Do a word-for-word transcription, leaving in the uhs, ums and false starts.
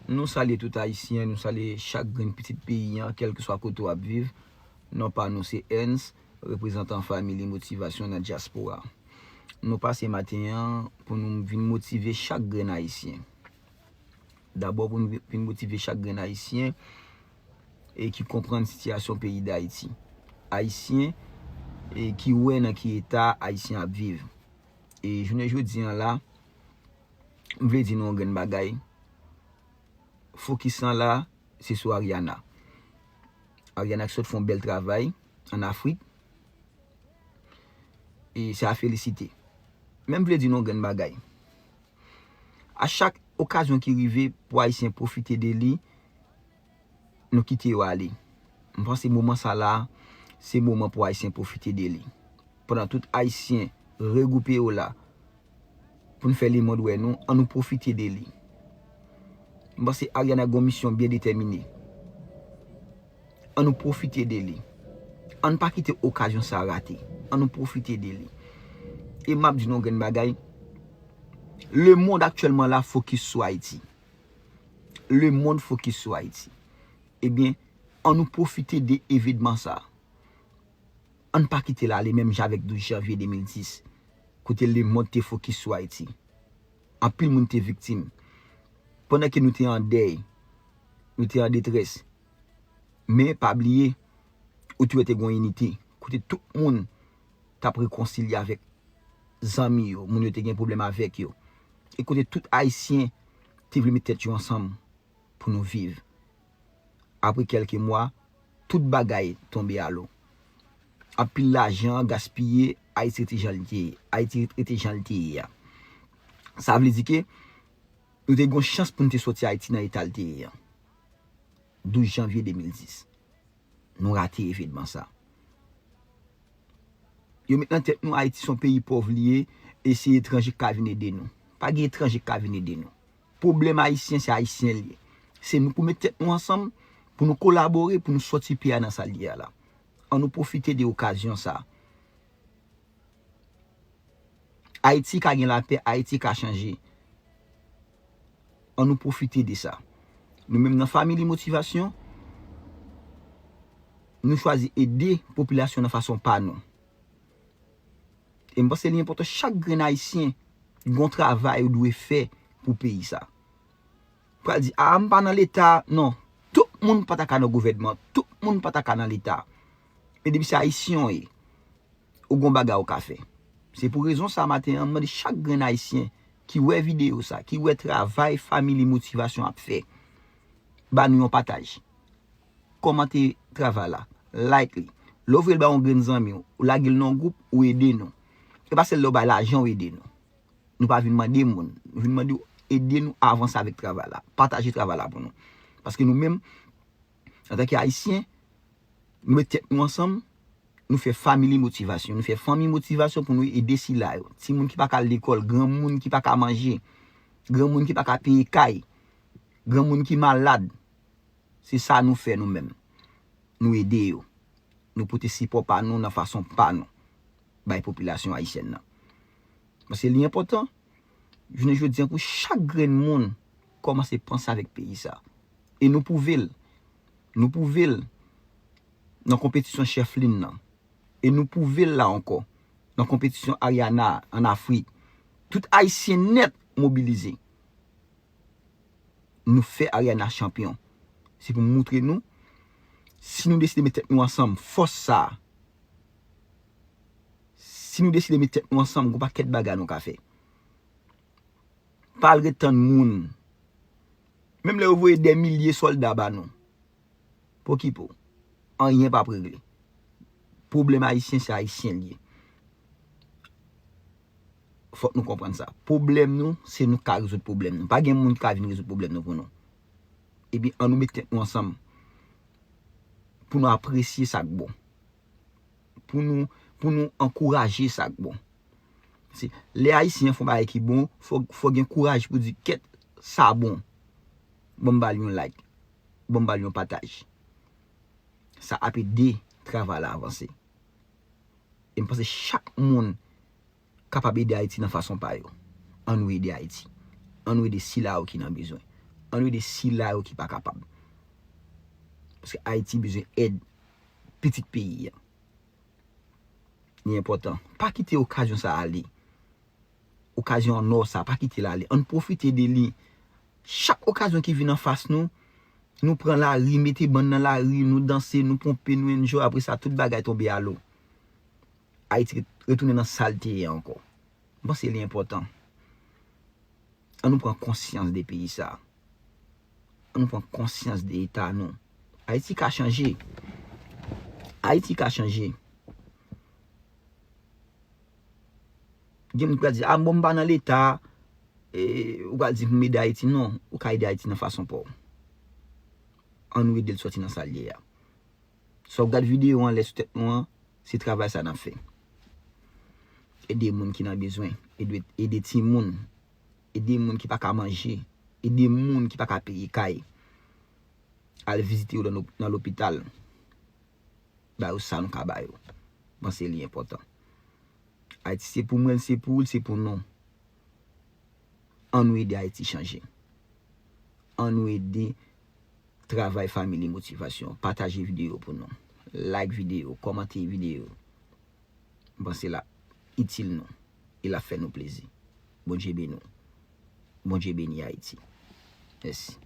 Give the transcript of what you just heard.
Nou salye tout Ayisyen, nou salye chak grenn pitit peyi an, kèlkeswa kote w ap viv. Non pa nou se Ernst, reprezantan Family Motivation nan dyaspora. Nou pase maten an pou nou vin motive chak grenn Ayisyen. Dabò pou nou vin motive chak grenn Ayisyen e ki konprann sitiyasyon peyi Dayiti. Ayisyen e ki wè nan ki eta Ayisyen ap viv. E jounen jodi an la, m vle di nou yon grenn bagay. Fokis lan la, se sou Ariana. Ariana ki sot fè yon bèl travay ann Afrik. E se a felisite. Men m vle di nou yon grenn bagay. A chak okazyon ki rive pou Ayisyen pwofite de li, nou kite yo ale. M panse moman sa la, se moman pou Ayisyen pwofite de li. Pandan tout Ayisyen regwoupe yo la, pou n fè lemonn wè nou, ann nou pwofite de li. M panse Ariana gen yon misyon byen detèmine. Ann nou pwofite de li. Ann pa kite okazyon sa rate. Ann nou pwofite de li. E m ap di nou yon grenn bagay, lemonn aktyèlman la fokis sou Ayiti. Lemonn fokis sou Ayiti. Ebyen, ann nou pwofite de evenman sa. Ann pa kite l ale menm jan avèk douz janvye de mil dis, kote lemonn te fokis sou Ayiti. Anpil moun te viktim. Pandan ke nou te an dèy, nou te an detrès. Men pa bliye, ou te wè te gen yon inite, kote tout moun t ap rekonsilye avèk zanmi yo, moun yo te gen pwoblèm avèk yo. E kote tout Ayisyen te vle met tèt yo ansanm pou nou viv. Apre kèlke mwa, tout bagay tonbe alo. Anpil lajan gaspiye, Ayiti rete jan l te ye. Ayiti rete jan l te ye a. Sa vle di ke nou te gen yon chans pou n te soti Ayiti nan eta l te ye a. Douz janvye de mil dis. Nou rate evenman sa. Yo met nan tèt nou Ayiti se yon peyi pòv li ye e se etranje k ka vin ede nou. Pa gen etranje k ka vin ede nou. Pwoblèm Ayisyen, se Ayisyen l ye. Se nou pou met tèt nou ansanm, pou nou kolabore, pou nou sòti peyi a nan sa l ye a la. Ann nou pwofite de okazyon sa. Ayiti ka gen lapè, Ayiti ka chanje. Ann nou pwofite de sa. Nou menm nan Family Motivation, nou chwazi ede popilasyon nan fason pa nou. E m panse li enpòtan chak grenn Ayisyen gen yon travay ou dwe fè pou peyi sa. Pral di, a, m pa nan Leta, non. Tout moun pa ta ka nan gouvènman, tout moun pa ta ka nan Leta. Men depi se Ayisyen w ye, ou gon bagay ou ka fè. Se pou rezon sa maten an, m mande chak grenn Ayisyen ki wè videyo sa, ki wè travay Family Motivation ap fè, ba nou yon pataj. Kòmante travay la, like li. Lè w voye l bay yon grenn zanmi w, ou lage l nan yon gwoup, ou ede nou. E pa sèl lè w bay lajan w ede nou. Nou pa vin mande moun, nou vin mande w ede nou avanse avèk travay la. Pataje travay la pou nou. Paske nou menm, antanke Ayisyen, nou met tèt nou ansanm, nou fè Family Motivation, nou fè Fanmi Motivasyon pou nou ede sila yo. Timoun ki pa ka al lekòl, granmoun ki pa ka manje, granmoun ki pa ka peye kay, granmoun ki malad. Se sa nou fè nou menm. Nou ede yo. Nou pote sipò pa nou nan fason pa nou bay popilasyon ayisyèn nan. Paske li enpòtan, jounen jodi an, pou chak grenn moun kòmanse panse avèk peyi sa. E nou pwouve l. Nou pwouve l nan konpetisyon Chèf Lin nan. E nou pwouve l la ankò nan konpetisyon Ariana ann Afrik. Tout Ayisyen nèt mobilize. Nou fè Ariana chanpyon. Se pou moutre nou, si nou deside met tèt nou ansanm, fòs sa a, si nou deside met tèt nou ansanm, gon pakèt bagay nou ka fè. Pa al ret tann moun. Menm lè yo voye dè milye sòlda ba nou, pa okipe w. Anyen p ap regle. Pwoblèm ayisyen, se ayisyen l ye. Fòk nou konprann sa. Pwoblèm nou, se nou k ka rezoud pwoblèm nou. Pa gen moun ki ka vin rezoud pwoblèm nou pou nou. Ebyen, ann nou met tèt nou ansanm pou nou apresye sa k bon. Pou nou, pou nou ankouraje sa k bon. Se, lè ayisyen fè yon bagay ki bon, fò, fò gen kouraj pou di, kèt, sa bon. Ban m ba l yon like. Ban m ba l yon pataj. Sa ap ede travay la avanse. E m panse chak moun kapab ede Ayiti nan fason pa yo. Ann nou ede Ayiti. Ann nou ede sila yo ki nan bezwen. Ann ede sila yo ki pa kapab. Paske Ayiti bezwen èd pitit peyi a. Li enpòtan. Pa kite okazyon sa ale. Okazyon an nò sa, pa kite l ale. Ann pwofite de li. Chak okazyon ki vin anfas nou, nou pran lari, mete bann nan lari, nou danse, nou ponpe, nou enjoy. Apre sa, tout bagay tonbe alo. Ayiti retounen nan sa l te ye ankò. M panse li enpòtan. Ann nou pran konsyans de peyi sa. Ann nou pran konsyans de eta nou. Ayiti ka chanje. Ayiti ka chanje. Gen moun ki pral di, "A, bon, m pa nan leta, e, ou pral di pou m ede Ayiti." Non, ou ka ede Ayiti nan fason pa w. Ann nou ede l sòti nan sa l ye a. Sa w gad videyo an lè sou tèt nou an, se travay sa n ap fè. Ede moun ki nan bezwen, ede, ede timoun, ede moun ki pa ka manje, ede moun ki pa ka peye kay. Al vizite yo nan, nan lopital. Ba yo sa nou ka ba yo. M panse li enpòtan. Ayiti se pou mwen, l se pou ou, l se pou nou. Ann nou ede Ayiti chanje. Ann nou ede travay Family Motivation. Pataje videyo pou nou. Like videyo, kòmante videyo. M panse l ap itil nou. E l ap fè nou plezi. Bondye beni w. Bondye beni Ayiti. Mèsi.